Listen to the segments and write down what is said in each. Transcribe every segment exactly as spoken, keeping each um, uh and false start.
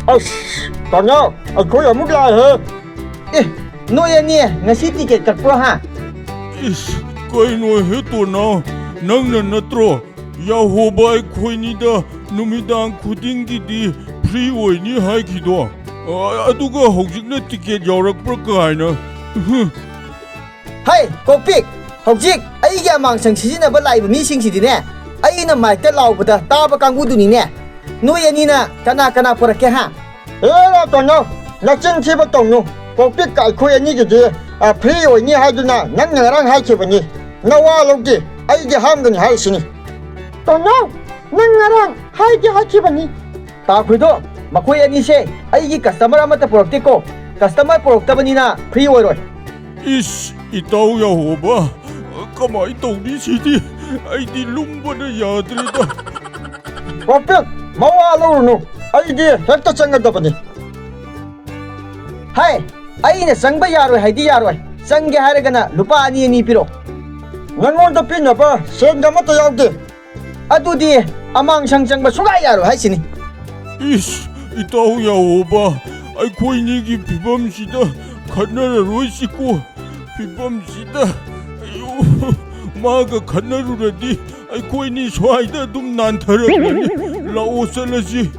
ꯑꯁ, ꯇꯥꯃꯣ, ꯑꯩꯈꯣꯏ ꯑꯃꯨꯛ ꯂꯥꯛꯑꯦꯍꯦ꯫ ꯑꯦ, ꯅꯣꯏ ꯑꯅꯤ ꯉꯁꯤ ꯇꯤꯀꯦꯠ ꯀꯛꯄ꯭ꯔꯣ ꯍꯥ? ꯏꯁ, ꯀꯩꯅꯣ ꯍꯦ ꯇꯣꯅꯥꯎ, ꯅꯪꯅ ꯅꯠꯇ꯭ꯔꯣ ꯌꯥꯍꯣꯕ ꯑꯩꯈꯣꯏꯅꯤꯗ ꯅꯨꯃꯤꯗꯥꯡ ꯈꯨꯗꯤꯡꯒꯤꯗꯤ ꯐ꯭ꯔꯤ ꯑꯣꯏꯅꯤ ꯍꯥꯏꯈꯤꯗꯣ? ꯑ, ꯑꯗꯨꯒ ꯍꯧꯖꯤꯛꯅ ꯇꯤꯀꯦꯠ ꯌꯥꯎꯔꯛꯄ꯭ꯔꯥ ꯀꯥꯏꯅ꯫ ꯎꯍꯨꯝ꯫ ꯍꯩ, ꯀꯣꯛꯄꯤꯛ! ꯍꯧꯖꯤꯛ ꯑꯩꯒꯤ ꯑꯃꯥꯡꯁꯪ ꯁꯤꯖꯤꯟꯅꯕ ꯂꯥꯛꯏꯕ ꯃꯤꯁꯤꯡꯁꯤꯗꯤꯅꯦ, ꯑꯩꯅ ꯃꯥꯏꯛꯇ ꯂꯥꯎꯕꯗ ꯇꯥꯕ ꯀꯥꯡꯕꯨꯗꯨꯅꯤꯅꯦ꯫ ꯅꯣꯏ ꯑꯅꯤꯅ ꯀꯅꯥ ꯀꯅꯥ ꯄꯨꯔꯛꯀꯦ ꯍꯥ? ꯑꯦ, ꯇꯣꯅꯥꯎ, ꯅꯆꯤꯟ ꯊꯤꯕ ꯇꯧꯅꯨ꯫ ꯀꯣꯛꯄꯤꯛꯀ ꯑꯩꯈꯣꯏ ꯑꯅꯤꯒꯤꯗꯤ, ꯑ, ꯐ꯭ꯔꯤ ꯑꯣꯏꯅꯤ ꯍꯥꯏꯗꯨꯅ ꯅꯪꯅ ꯉꯔꯥꯡ ꯍꯥꯏꯈꯤꯕꯅꯤ꯫ ꯅꯋꯥ ꯂꯧꯗꯦ, ꯑꯩꯗꯤ ꯍꯥꯝꯒꯅꯤ ꯍꯥꯏꯔꯤꯁꯤꯅꯤ꯫ ꯇꯣꯅꯥꯎ, ꯅꯪ ꯉꯔꯥꯡ ꯍꯥꯏꯗꯤ ꯍꯥꯏꯈꯤꯕꯅꯤ꯫ ꯇꯥꯈꯨꯏꯗꯣ, ꯃꯈꯣꯏ ꯑꯅꯤꯁꯦ ꯑꯩꯒꯤ ꯀꯁꯇꯃꯔ ꯑꯃꯠꯇ ꯄꯨꯔꯛꯇꯦꯀꯣ꯫ ꯀꯁꯇꯃꯔ ꯄꯨꯔꯛꯇꯕꯅꯤꯅ ꯐ꯭ꯔꯤ ꯑꯣꯏꯔꯣꯏ꯫ ꯏꯁ, ꯏꯇꯥꯎ ꯌꯥꯍꯣꯕ, ꯀꯃꯥꯏ ꯇꯧꯅꯤ ꯁꯤꯗꯤ? ꯑꯩꯗꯤ ꯂꯨꯝꯕꯅ ꯌꯥꯗ꯭ꯔꯦꯗ꯫ ꯀꯣꯛꯄꯤꯛ, ꯃꯋꯥ ꯂꯧꯔꯨꯅꯨ, ꯑꯩꯗꯤ ꯍꯦꯛꯇ ꯆꯪꯒꯗꯕꯅꯤ꯫ ꯍꯥꯏ, ꯑꯩꯅ ꯆꯪꯕ ꯌꯥꯔꯣꯏ ꯍꯥꯏꯗꯤ ꯌꯥꯔꯣꯏ, ꯆꯪꯒꯦ ꯍꯥꯏꯔꯒꯅ ꯂꯨꯄꯥ ꯑꯅꯤ ꯑꯅꯤ ꯄꯤꯔꯛꯑꯣ꯫ ꯅꯉꯣꯟꯗ ꯄꯤꯅꯕ ꯁꯦꯟꯒ ꯑꯃꯠꯇ ꯌꯥꯎꯗꯦ꯫ ꯑꯗꯨꯗꯤ ꯑꯃꯥꯡꯁꯪ ꯆꯪꯕ ꯁꯨꯡꯌꯥ ꯌꯥꯔꯣꯏ ꯍꯥꯏꯁꯤꯅꯤ꯫ ꯏꯁ, ꯏꯇꯥꯎ ꯌꯥꯍꯣꯕ, ꯑꯩꯈꯣꯏꯅꯤꯒꯤ ꯐꯤꯕꯝꯁꯤꯗ ꯈꯠꯅꯔꯔꯣꯏꯁꯤꯀꯣ꯫ ꯐꯤꯕꯝꯁꯤꯗ, ꯑꯌꯨ, ꯃꯥꯒ ꯈꯠꯅꯔꯨꯔꯗꯤ ꯑꯩꯈꯣꯏꯅꯤ ꯁ꯭ꯋꯥꯏꯗ ꯑꯗꯨꯝ ꯅꯥꯟꯊꯔꯒꯅꯤ꯫ ꯂꯥꯛꯑꯣ ꯆꯠꯂꯁꯤ꯫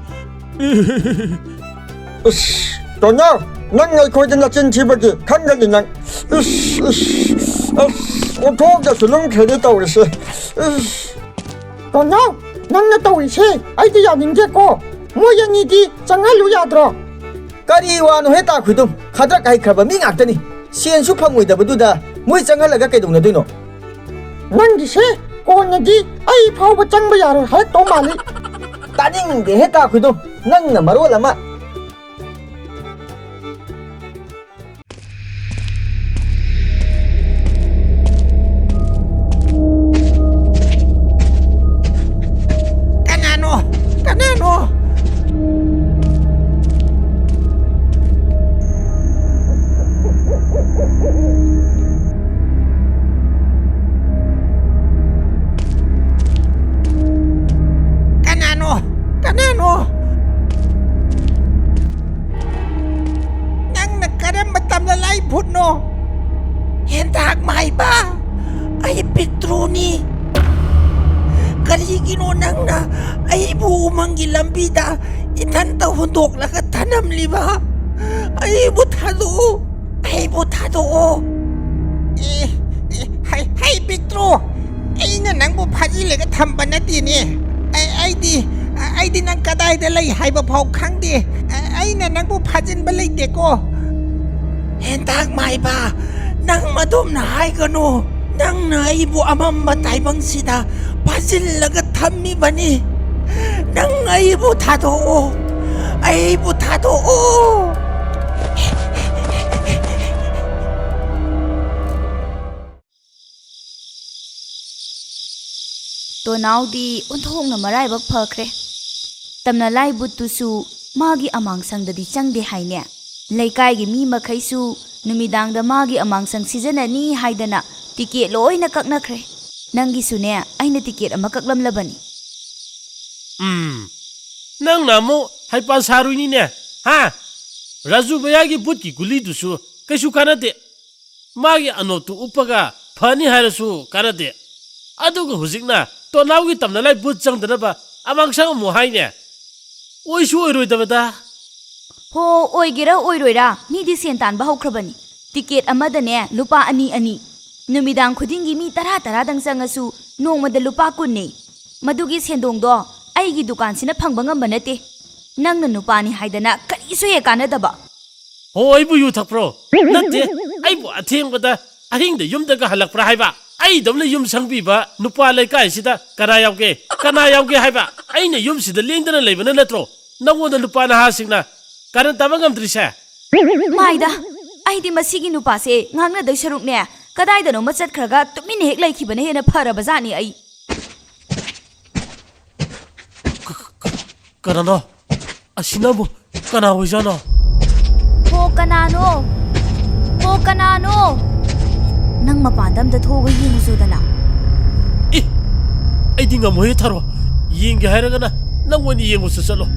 ꯏꯁ, ꯇꯣꯅꯥꯎ, ꯅꯪ ꯑꯩꯈꯣꯏꯗ ꯅꯆꯤꯟ ꯊꯤꯕꯒꯤ ꯈꯪꯒꯅꯤ ꯅꯪ꯫ ꯏꯁ, ꯏꯁ, ꯑꯁ, ꯑꯣꯟꯊꯣꯛꯅꯁꯨ ꯂꯨꯝꯈ꯭ꯔꯦꯅꯦ ꯇꯧꯔꯤꯁꯦ꯫ ꯏꯁ꯫ ꯇꯣꯅꯥꯎ, ꯅꯪꯅ ꯇꯧꯔꯤꯁꯦ ꯑꯩꯗꯤ ꯌꯥꯅꯤꯡꯗꯦꯀꯣ꯫ ꯃꯣꯏ ꯑꯅꯤꯗꯤ ꯆꯪꯍꯜꯂꯨ ꯌꯥꯗ꯭ꯔꯣ? ꯀꯔꯤ ꯋꯥꯅꯣꯍꯦ ꯇꯥꯈꯨꯏꯗꯨꯝ? ꯈꯗ꯭ꯔꯛ ꯍꯩꯈ꯭ꯔꯕ ꯃꯤ ꯉꯥꯛꯇꯅꯤ꯫ ꯁꯦꯟꯁꯨ ꯐꯪꯉꯣꯏꯗꯕꯗꯨꯗ ꯃꯣꯏ ꯆꯪꯍꯜꯂꯒ ꯀꯩꯗꯧꯅꯗꯣꯏꯅꯣ? ꯅꯪꯒꯤꯁꯦ ꯀꯣꯟꯅꯗꯤ ꯑꯩ ꯐꯥꯎꯕ ꯆꯪꯕ ꯌꯥꯔꯣꯏ ꯍꯥꯏꯔꯛꯇꯧ ꯃꯥꯜꯂꯤ꯫ ꯇꯥꯅꯤꯡꯗꯦꯍꯦ ꯀꯥ ꯈꯣꯏꯗꯨꯝ, ꯅꯪꯅ ꯃꯔꯣꯜ ꯑꯃ꯫ ꯀꯅꯥꯅꯣ? ꯀꯅꯥꯅꯣ? ꯀꯅꯥꯅꯣ? ꯀꯅꯥꯅꯣ? ꯅꯪꯅ ꯀꯔꯝꯕ ꯇꯝꯅ ꯂꯥꯏ ꯚꯨꯠꯅꯣ? ꯍꯦꯟꯇꯥꯛ ꯃꯥꯏꯕ, ꯑꯩ ꯄꯤꯛꯇ꯭ꯔꯨꯅꯤ꯫ ꯀꯔꯤꯒꯤꯅꯣ ꯅꯪꯅ ꯑꯩꯕꯨ ꯎꯃꯪꯒꯤ ꯂꯝꯕꯤꯗ ꯏꯊꯟꯇ ꯍꯨꯟꯗꯣꯛꯂꯒ ꯊꯅꯝꯂꯤꯕ? ꯑꯩꯕꯨ ꯊꯥꯗꯣꯛꯎ, ꯑꯩꯕꯨ ꯊꯥꯗꯣꯛꯑꯣ꯫ ꯑꯦ, ꯑꯦ, ꯍꯩ, ꯍꯩ, ꯄꯤꯛꯇ꯭ꯔꯨ, ꯑꯩꯅ ꯅꯪꯕꯨ ꯐꯥꯖꯤꯜꯂꯒ ꯊꯝꯕ ꯅꯠꯇꯦꯅꯦ꯫ ꯑꯩ, ꯑꯩꯗꯤ, ꯑꯩꯗꯤ ꯅꯪ ꯀꯗꯥꯏꯗ ꯂꯩ ꯍꯥꯏꯕ ꯐꯥꯎ ꯈꯪꯗꯦ꯫ ꯑꯩꯅ ꯅꯪꯕꯨ ꯐꯥꯖꯤꯟꯕ ꯂꯩꯇꯦꯀꯣ꯫ ꯍꯦꯟꯇꯥꯛ ꯃꯥꯏꯕ, ꯅꯪ ꯃꯗꯨꯝꯅ ꯍꯥꯏꯒꯅꯨ꯫ ꯅꯪꯅ ꯑꯩꯕꯨ ꯑꯃꯝꯕ ꯇꯥꯏꯕꯪꯁꯤꯗ ꯐꯥꯖꯤꯜꯂꯒ ꯊꯝꯃꯤꯕꯅꯤ꯫ ꯅꯪ ꯑꯩꯕꯨ ꯊꯥꯗꯣꯛꯑꯣ꯫ ꯑꯩꯕꯨ ꯊꯥꯗꯣꯛꯑꯣ꯫ ꯇꯣꯅꯥꯎꯗꯤ ꯑꯣꯟꯊꯣꯛꯅ ꯃꯔꯥꯏꯕꯛ ꯐꯈ꯭ꯔꯦ꯫ ꯇꯝꯅ ꯂꯥꯏ ꯕꯨꯠꯇꯨꯁꯨ ꯃꯥꯒꯤ ꯑꯃꯥꯡꯁꯪꯗꯗꯤ ꯆꯪꯗꯦ ꯍꯥꯏꯅꯦ꯫ ꯂꯩꯀꯥꯏꯒꯤ ꯃꯤ ꯃꯈꯩꯁꯨ ꯅꯨꯃꯤꯗꯥꯡꯗ ꯃꯥꯒꯤ ꯑꯃꯥꯡꯁꯪ ꯁꯤꯖꯤꯟꯅꯅꯤ ꯍꯥꯏꯗꯅ ꯇꯤꯀꯦꯠ ꯂꯣꯏꯅ ꯀꯛꯅꯈ꯭ꯔꯦ꯫ ꯅꯪꯒꯤꯁꯨꯅꯦ, ꯑꯩꯅ ꯇꯤꯀꯦꯠ ꯑꯃ ꯀꯛꯂꯝꯂꯕꯅꯤ꯫ ꯎꯝ, ꯅꯪꯅ ꯑꯃꯨꯛ ꯍꯩꯄꯥ ꯁꯥꯔꯨꯏꯅꯤꯅꯦ, ꯍꯥ? ꯔꯥꯖꯨ ꯚꯩꯌꯥꯒꯤ ꯕꯨꯠꯀꯤ ꯒꯨꯂꯤꯗꯨꯁꯨ ꯀꯩꯁꯨ ꯀꯥꯟꯅꯗꯦ꯫ ꯃꯥꯒꯤ ꯑꯅꯣꯠꯇꯨ ꯎꯞꯄꯒ ꯐꯅꯤ ꯍꯥꯏꯔꯁꯨ ꯀꯥꯟꯅꯗꯦ꯫ ꯑꯗꯨꯒ ꯍꯧꯖꯤꯛꯅ ꯇꯣꯅꯥꯎꯒꯤ ꯇꯝꯅ ꯂꯥꯏ ꯕꯨꯠ ꯆꯪꯗꯅꯕ ꯑꯃꯥꯡꯁꯪ ꯑꯃꯨꯛ ꯍꯥꯏꯅꯦ꯫ ꯑꯣꯏꯁꯨ ꯑꯣꯏꯔꯣꯏꯗꯕꯗ꯫ ꯍꯣ, ꯑꯣꯏꯒꯦꯔꯥ ꯑꯣꯏꯔꯣꯏꯔꯥ, ꯃꯤꯗꯤ ꯁꯦꯟ ꯇꯥꯟꯕ ꯍꯧꯈ꯭ꯔꯕꯅꯤ꯫ ꯇꯤꯀꯦꯠ ꯑꯃꯗꯅꯦ ꯂꯨꯄꯥ ꯑꯅꯤ ꯑꯅꯤ꯫ ꯅꯨꯃꯤꯗꯥꯡ ꯈꯨꯗꯤꯡꯒꯤ ꯃꯤ ꯇꯔꯥ ꯇꯔꯥꯗꯪ ꯆꯪꯉꯁꯨ ꯅꯣꯡꯃꯗ ꯂꯨꯄꯥ ꯀꯨꯟꯅꯦ꯫ ꯃꯗꯨꯒꯤ ꯁꯦꯟꯗꯣꯡꯗꯣ ꯑꯩꯒꯤ ꯗꯨꯀꯥꯟꯁꯤꯅ ꯐꯪꯕ ꯉꯝꯕ ꯅꯠꯇꯦ꯫ ꯅꯪꯅ ꯅꯨꯄꯥꯅꯤ ꯍꯥꯏꯗꯅ ꯀꯔꯤꯁꯨ ꯍꯦꯛ ꯀꯥꯟꯅꯗꯕ꯫ ꯍꯣ, ꯑꯩꯕꯨ ꯌꯨ ꯊꯛꯄ꯭ꯔꯣ? ꯅꯠꯇꯦ, ꯑꯩꯕꯨ ꯑꯊꯦꯡꯕꯗ ꯑꯍꯤꯡꯗ ꯌꯨꯝꯗꯒ ꯍꯜꯂꯛꯄ꯭ꯔꯥ ꯍꯥꯏꯕ? ꯑꯩꯗꯧꯅ ꯌꯨꯝ ꯁꯪꯕꯤꯕ ꯅꯨꯄꯥ ꯂꯩꯀꯥꯏꯁꯤꯗ ꯀꯅꯥ ꯌꯥꯎꯒꯦ? ꯀꯅꯥ ꯌꯥꯎꯒꯦ ꯍꯥꯏꯕ? ꯑꯩꯅ ꯌꯨꯝꯁꯤꯗ ꯂꯦꯡꯗꯅ ꯂꯩꯕꯅ ꯅꯠꯇ꯭ꯔꯣ ꯅꯉꯣꯟꯗ ꯅꯨꯄꯥ ꯅꯍꯥꯁꯤꯡꯅ ꯀꯥꯔꯟ ꯇꯥꯕ ꯉꯝꯗ꯭ꯔꯤꯁꯦ? ꯃꯥꯏꯗ, ꯑꯩꯗꯤ ꯃꯁꯤꯒꯤ ꯅꯨꯄꯥꯁꯦ ꯉꯥꯡꯅꯗꯣꯏ ꯁꯔꯨꯛꯅꯦ, ꯀꯗꯥꯏꯗꯅꯣꯃ ꯆꯠꯈ꯭ꯔꯒ ꯇꯨꯃꯤꯟꯅ ꯍꯦꯛ ꯂꯩꯈꯤꯕꯅ ꯍꯦꯟꯅ ꯐꯔꯕꯖꯥꯠꯅꯤ꯫ ꯑꯩ ꯀꯅꯥꯅꯣ? ꯑꯁꯤꯅꯕꯨ ꯀꯅꯥ ꯑꯣꯏꯖꯥꯠꯅꯣ? ꯍꯣ, ꯀꯅꯥꯅꯣ? ꯍꯣ, ꯀꯅꯥꯅꯣ? ꯅꯪ ꯃꯄꯥꯟꯗ ꯑꯝꯇ ꯊꯣꯛꯑꯒ ꯌꯦꯡꯉꯨꯆꯣꯗꯅ꯫ ꯑꯦ, ꯑꯩꯗꯤ ꯉꯝꯃꯣꯏꯍꯦ ꯊꯥꯔꯣ꯫ ꯌꯦꯡꯒꯦ ꯍꯥꯏꯔꯒꯅ ꯅꯪ ꯑꯣꯏꯅ ꯌꯦꯡꯉꯨꯆꯣ ꯆꯠꯂꯣ꯫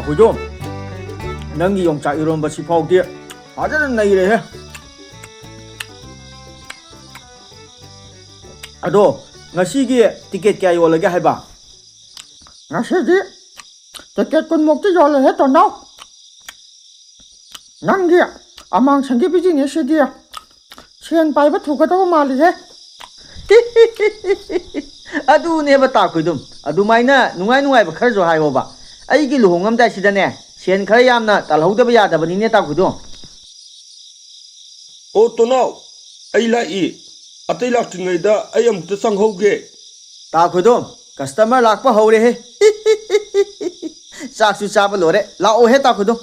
ꯑꯩꯈꯣꯏꯗꯣ, ꯅꯪꯒꯤ ꯌꯣꯡꯆꯥꯛ ꯏꯔꯣꯟꯕ ꯁꯤ ꯐꯥꯎꯗꯤ ꯐꯖꯅ ꯅꯩꯔꯦꯍꯦ꯫ ꯑꯗꯣ, ꯉꯁꯤꯒꯤ ꯇꯤꯀꯦꯠ ꯀꯌꯥ ꯌꯣꯜꯂꯒꯦ ꯍꯥꯏꯕ? ꯉꯁꯤꯗꯤ ꯇꯤꯀꯦꯠ ꯀꯨꯟꯃꯨꯛꯇꯤ ꯌꯣꯜꯂꯦꯍꯦ, ꯇꯣꯟꯅꯥꯎ꯫ ꯅꯪꯒꯤ ꯑꯃꯥꯡꯁꯪꯒꯤ ꯕꯤꯖꯤꯅꯦꯁꯁꯤꯗꯤ ꯁꯦꯟ ꯄꯥꯏꯕ ꯊꯨꯒꯗꯕ ꯃꯥꯜꯂꯤꯍꯦ꯫ ꯑꯗꯨꯅꯦꯕ, ꯇꯥ ꯈꯣꯏꯗꯨꯝ, ꯑꯗꯨꯃꯥꯏꯅ ꯅꯨꯡꯉꯥꯏ ꯅꯨꯡꯉꯥꯏꯕ ꯈꯔꯁꯨ ꯍꯥꯏꯌꯣꯕ꯫ ꯑꯩꯒꯤ ꯂꯨꯍꯣꯡꯉꯝꯗꯥꯏꯁꯤꯗꯅꯦ, ꯁꯦꯟ ꯈꯔ ꯌꯥꯝꯅ ꯇꯥꯜꯍꯧꯗꯕ ꯌꯥꯗꯕꯅꯤꯅꯦ, ꯇꯥ ꯈꯣꯏꯗꯨꯝ꯫ ꯑꯣ ꯇꯣꯅꯥꯎ, ꯑꯩ ꯂꯥꯛꯏ꯫ ꯑꯇꯩ ꯂꯥꯛꯇ꯭ꯔꯤꯉꯩꯗ ꯑꯩ ꯑꯃꯨꯛꯇ ꯆꯪꯍꯧꯒꯦ꯫ ꯇꯥ ꯈꯣꯏꯗꯣꯝ, ꯀꯁꯇꯃꯔ ꯂꯥꯛꯄ ꯍꯧꯔꯦꯍꯦ꯫ ꯆꯥꯛꯁꯨ ꯆꯥꯕ ꯂꯣꯏꯔꯦ, ꯂꯥꯛꯑꯣꯍꯦ ꯇꯥ ꯈꯣꯏꯗꯣꯝ꯫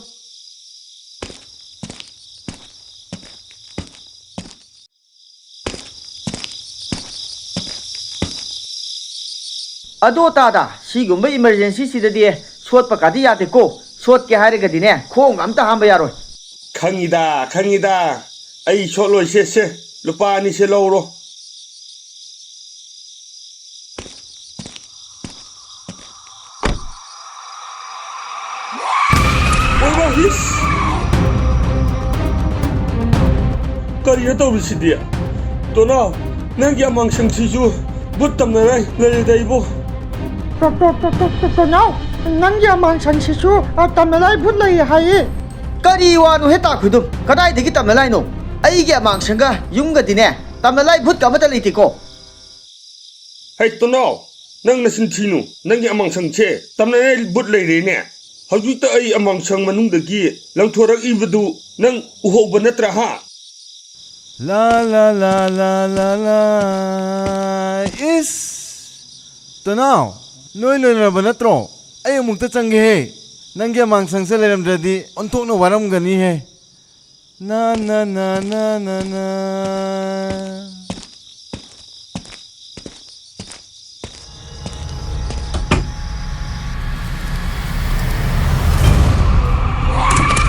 ꯑꯗꯣ ꯇꯥꯗ, ꯁꯤꯒꯨꯝꯕ ꯏꯃꯔꯖꯦꯟꯁꯤꯁꯤꯗꯗꯤ ꯁꯣꯠꯄ ꯀꯥꯗꯤ ꯌꯥꯗꯦꯀꯣ꯫ ꯁꯣꯠꯀꯦ ꯍꯥꯏꯔꯒꯗꯤꯅꯦ, ꯈꯣꯡ ꯑꯝꯇ ꯍꯥꯝꯕ ꯌꯥꯔꯣꯏ꯫ ꯈꯪꯉꯤꯗ, ꯈꯪꯉꯤꯗ꯫ ꯑꯩ ꯁꯣꯠꯂꯣꯏꯁꯦ, ꯁꯦ, ꯂꯨꯄꯥ ꯑꯅꯤꯁꯦ ꯂꯧꯔꯣ꯫ ꯑꯣꯏꯃꯥ, ꯏꯁ! ꯀꯔꯤꯅꯣ ꯇꯧꯔꯤꯁꯤꯗꯤ? ꯇꯣꯅꯥꯎ, ꯅꯪꯒꯤ ꯑꯃꯥꯡꯁꯪꯁꯤꯁꯨ ꯕꯨꯠ ꯇꯝꯅꯉꯥꯏ ꯂꯩꯔꯦꯗ ꯏꯕꯣ꯫ ꯇꯣ-, ꯇꯣ-, ꯇꯣ-, ꯇꯣ-, ꯇꯣ-, ꯇꯣꯅꯥꯎ, ꯅꯪꯒꯤ ꯑꯃꯥꯡꯁꯪꯁꯤꯁꯨ, ꯑ, ꯇꯝꯅꯉꯥꯏ ꯕꯨꯠ ꯂꯩ ꯍꯥꯏꯌꯦ꯫ ꯀꯔꯤ ꯋꯥꯅꯣ ꯍꯦ ꯇꯥ ꯈꯨꯗꯨꯝ? ꯀꯗꯥꯏꯗꯒꯤ ꯇꯝꯅꯉꯥꯏꯅꯣ? ꯑꯩꯒꯤ ꯑꯃꯥꯡꯁꯪꯒ ꯌꯨꯝꯒꯗꯤꯅꯦ ꯇꯝꯅꯉꯥꯏ ꯕꯨꯠꯀ ꯑꯃꯠꯇ ꯂꯩꯇꯦꯀꯣ꯫ ꯍꯩ ꯇꯣꯅꯥꯎ, ꯅꯪ ꯅꯆꯤꯟ ꯊꯤꯅꯨ, ꯅꯪꯒꯤ ꯑꯃꯥꯡꯁꯪꯁꯦ ꯇꯝꯅꯉꯥꯏ ꯕꯨꯠ ꯂꯩꯔꯦꯅꯦ꯫ ꯍꯧꯖꯤꯛꯇ ꯑꯩ ꯑꯃꯥꯡꯁꯪ ꯃꯅꯨꯡꯗꯒꯤ ꯂꯪꯊꯣꯔꯛꯏꯕꯗꯨ ꯅꯪ ꯎꯍꯧꯕ ꯅꯠꯇ꯭ꯔꯥ ꯍꯥ? ꯂꯥ ꯂꯥ ꯂꯥ ꯂꯥ ꯂꯥ ꯂꯥ꯫ ꯏꯁ! ꯇꯣꯅꯥꯎ, ꯅꯣꯏ ꯂꯣꯏꯅꯔꯕ ꯅꯠꯇ꯭ꯔꯣ? ꯑꯩ ꯑꯃꯨꯛꯇ ꯆꯪꯒꯦꯍꯦ꯫ ꯅꯪꯒꯤ ꯑꯃꯥꯡꯁꯪꯁꯦ ꯂꯩꯔꯝꯗ꯭ꯔꯗꯤ ꯑꯣꯟꯊꯣꯛꯅ ꯋꯥꯔꯝꯒꯅꯤꯍꯦ꯫ ꯅꯥ, ꯅꯥ, ꯅꯥ, ꯅꯥ, ꯅꯥ, ꯅꯥ꯫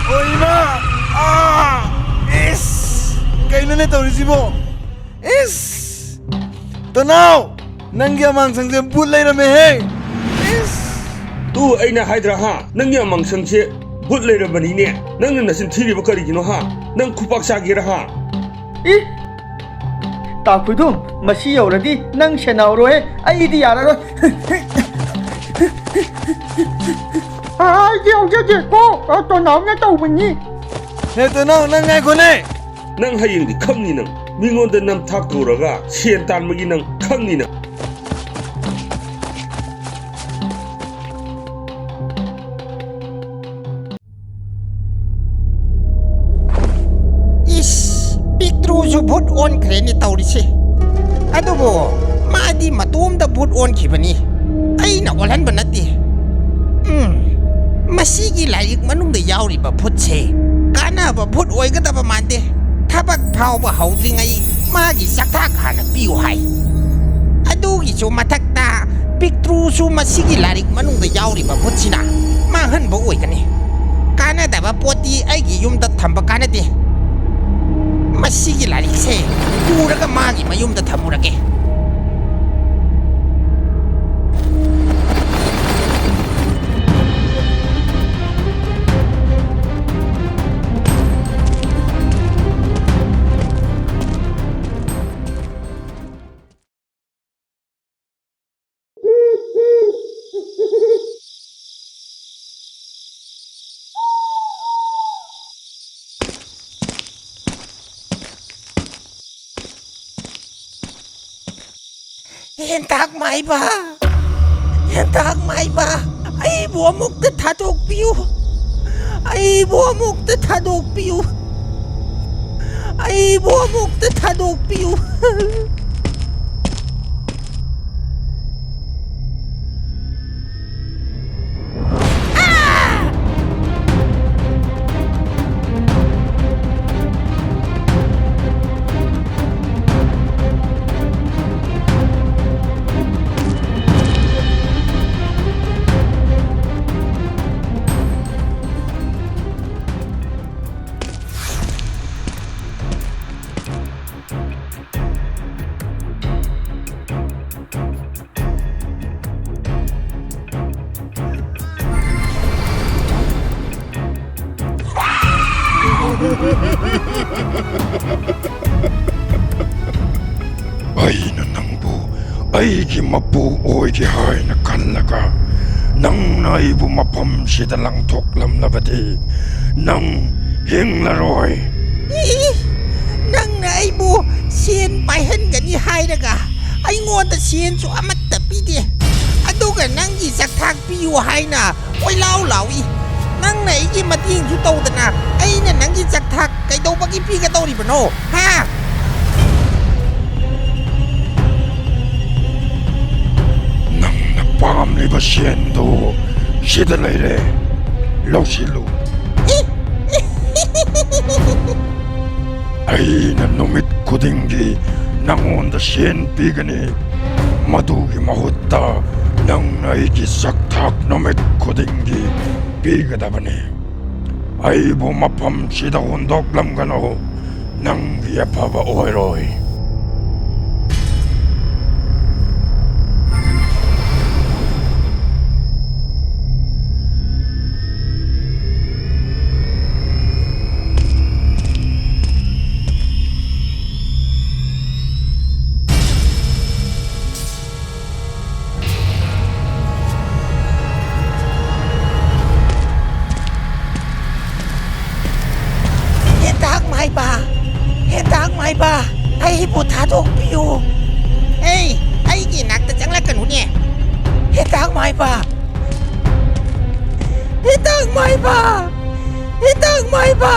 ꯑꯣ, ꯏꯃꯥ! ꯑꯥ! ꯏꯁ! ꯀꯩꯅꯣꯅꯦ ꯇꯧꯔꯤꯁꯤꯕꯣ? ꯏꯁ! ꯇꯣꯅꯥꯎ! ꯅꯪꯒꯤ ꯑꯃꯥꯡꯁꯪꯁꯦ ꯕꯨꯠ ꯂꯩꯔꯝꯃꯦꯍꯦ! ꯏꯁ! ꯎ, ꯑꯩꯅ ꯍꯥꯏꯗ꯭ꯔꯥ ꯍꯥ? ꯅꯪꯒꯤ ꯑꯃꯥꯡꯁꯪꯁꯦ ꯚꯨꯠ ꯂꯩꯔꯕꯅꯤꯅꯦ꯫ ꯅꯪꯅ ꯅꯆꯤꯟ ꯊꯤꯔꯤꯕ ꯀꯔꯤꯒꯤꯅꯣ ꯍꯥ? ꯅꯪ ꯈꯨꯄꯥꯛ ꯆꯥꯒꯦꯔꯥ ꯍꯥ? ꯏ! ꯇꯥ ꯈꯨꯗꯨꯝ, ꯃꯁꯤ ꯌꯧꯔꯗꯤ ꯅꯪ ꯁꯦꯟꯅꯍꯧꯔꯣꯍꯦ, ꯑꯩꯗꯤ ꯌꯥꯔꯔꯣꯏ꯫ ꯑꯩꯗꯤ ꯌꯥꯎꯖꯗꯦꯀꯣ, ꯑ, ꯇꯣꯅꯥꯎꯅ ꯇꯧꯕꯅꯤ꯫ ꯍꯦ ꯇꯣꯅꯥꯎ, ꯅꯪ ꯉꯥꯏꯈꯣꯅꯦ꯫ ꯅꯪ ꯍꯌꯦꯡꯗꯤ ꯈꯪꯅꯤ ꯅꯪ꯫ ꯃꯤꯉꯣꯟꯗ ꯅꯝꯊꯥꯛ ꯇꯧꯔꯒ ꯁꯦꯟ ꯇꯥꯟꯕꯒꯤ ꯅꯪ ꯈꯪꯅꯤ ꯅꯪ꯫ ꯏꯁ, ꯄꯤꯛꯇ꯭ꯔꯨꯁꯨ ꯚꯨꯠ ꯑꯣꯟꯈ꯭ꯔꯦꯅꯦ ꯇꯧꯔꯤꯁꯦ꯫ ꯑꯗꯨꯕꯨ ꯃꯥꯗꯤ ꯃꯇꯣꯝꯇ ꯚꯨꯠ ꯑꯣꯟꯈꯤꯕꯅꯤ, ꯑꯩꯅ ꯑꯣꯜꯍꯟꯕ ꯅꯠꯇꯦ꯫ ꯎꯝ, ꯃꯁꯤꯒꯤ ꯂꯥꯏꯔꯤꯛ ꯃꯅꯨꯡꯗ ꯌꯥꯎꯔꯤꯕ ꯚꯨꯠꯁꯦ ꯀꯥꯟꯅꯕ ꯚꯨꯠ ꯑꯣꯏꯒꯗꯕ ꯃꯥꯟꯗꯦ꯫ ꯊꯕꯛ ꯐꯥꯎꯕ ꯍꯧꯗ꯭ꯔꯤꯉꯩ ꯃꯥꯒꯤ ꯆꯥꯛꯊꯥꯛ ꯍꯥꯟꯅ ꯄꯤꯌꯨ ꯍꯥꯏ꯫ ꯑꯗꯨꯒꯤꯁꯨ ꯃꯊꯛꯇ ꯄꯤꯛꯇ꯭ꯔꯨꯁꯨ ꯃꯁꯤꯒꯤ ꯂꯥꯏꯔꯤꯛ ꯃꯅꯨꯡꯗ ꯌꯥꯎꯔꯤꯕ ꯚꯨꯠꯁꯤꯅ ꯃꯥꯡꯍꯟꯕ ꯑꯣꯏꯒꯅꯤ꯫ ꯀꯥꯟꯅꯗꯕ ꯄꯣꯠꯇꯤ ꯑꯩꯒꯤ ꯌꯨꯝꯗ ꯊꯝꯕ ꯀꯥꯟꯅꯗꯦ꯫ ꯃꯁꯤꯒꯤ ꯂꯥꯏꯔꯤꯛꯁꯦ ꯄꯨꯔꯒ ꯃꯥꯒꯤ ꯃꯌꯨꯝꯗ ꯊꯝꯃꯨꯔꯒꯦ꯫ ꯍꯦꯟꯇꯥꯛ ꯃꯥꯏꯕ, ꯍꯦꯟꯇꯥꯛ ꯃꯥꯏꯕ, ꯑꯩꯕꯨ ꯑꯃꯨꯛꯇ ꯊꯥꯗꯣꯛꯄꯤꯌꯨ, ꯑꯩꯕꯨ ꯑꯃꯨꯛꯇ ꯊꯥꯗꯣꯛꯄꯤꯌꯨ, ꯑꯩꯕꯨ ꯑꯃꯨꯛꯇ ꯊꯥꯗꯣꯛꯄꯤꯌꯨ꯫ ꯑꯩꯅ ꯅꯪꯕꯨ ꯑꯩꯒꯤ ꯃꯄꯨ ꯑꯣꯏꯒꯦ ꯍꯥꯏꯅ ꯈꯜꯂꯒ, ꯅꯪꯅ ꯑꯩꯕꯨ ꯃꯐꯝꯁꯤꯗ ꯂꯪꯊꯣꯛꯂꯝꯂꯕꯗꯤ, ꯅꯪ ꯍꯤꯡꯂꯔꯣꯏ꯫ ꯏ, ꯅꯪꯅ ꯑꯩꯕꯨ ꯁꯦꯟ ꯄꯥꯏꯍꯟꯒꯅꯤ ꯍꯥꯏꯔꯒ, ꯑꯩꯉꯣꯟꯗ ꯁꯦꯟꯁꯨ ꯑꯃꯠꯇ ꯄꯤꯗꯦ, ꯑꯗꯨꯒ ꯅꯪꯒꯤ ꯆꯥꯛꯊꯥꯛ ꯄꯤꯌꯨ ꯍꯥꯏꯅ ꯀꯣꯏꯂꯥꯎ ꯂꯥꯎꯏ꯫ ꯅꯪꯅ ꯑꯩꯒꯤ ꯃꯇꯦꯡꯁꯨ ꯇꯧꯗꯅ, ꯑꯩꯅ ꯅꯪꯒꯤ ꯆꯥꯛꯊꯥꯛ ꯀꯩꯗꯧꯕꯒꯤ ꯄꯤꯒꯗꯧꯔꯤꯕꯅꯣ, ꯍꯥ? ꯅꯪꯅ ꯄꯥꯝꯂꯤꯕ ꯁꯦꯟꯗꯨ ꯁꯤꯗ ꯂꯩꯔꯦ, ꯂꯧꯁꯤꯜꯂꯨ꯫ ꯑꯩꯅ ꯅꯨꯃꯤꯠ ꯈꯨꯗꯤꯡꯒꯤ ꯅꯉꯣꯟꯗ ꯁꯦꯟ ꯄꯤꯒꯅꯤ꯫ ꯃꯗꯨꯒꯤ ꯃꯍꯨꯠꯇ ꯅꯪꯅ ꯑꯩꯒꯤ ꯆꯥꯛꯊꯥꯛ ꯅꯨꯃꯤꯠ ꯈꯨꯗꯤꯡꯒꯤ ꯄꯤꯒꯗꯕꯅꯤ꯫ ꯑꯩꯕꯨ ꯃꯐꯝꯁꯤꯗ ꯍꯨꯟꯗꯣꯛꯂꯝꯒꯅꯨ꯫ ꯅꯪꯒꯤ ꯑꯐꯕ ꯑꯣꯏꯔꯣꯏ꯫ ꯍꯦꯟꯇꯥꯛ ꯃꯥꯏꯕ! ꯍꯦꯟꯇꯥꯛ ꯃꯥꯏꯕ! ꯑꯩꯕꯨ ꯊꯥꯗꯣꯛꯄꯤꯌꯨ! ꯑꯩ, ꯑꯩꯒꯤ ꯅꯥꯛꯇ ꯆꯪꯂꯛꯀꯅꯨꯅꯦ! ꯍꯦꯟꯇꯥꯛ ꯃꯥꯏꯕ! ꯍꯦꯟꯇꯥꯛ ꯃꯥꯏꯕ! ꯍꯦꯟꯇꯥꯛ ꯃꯥꯏꯕ!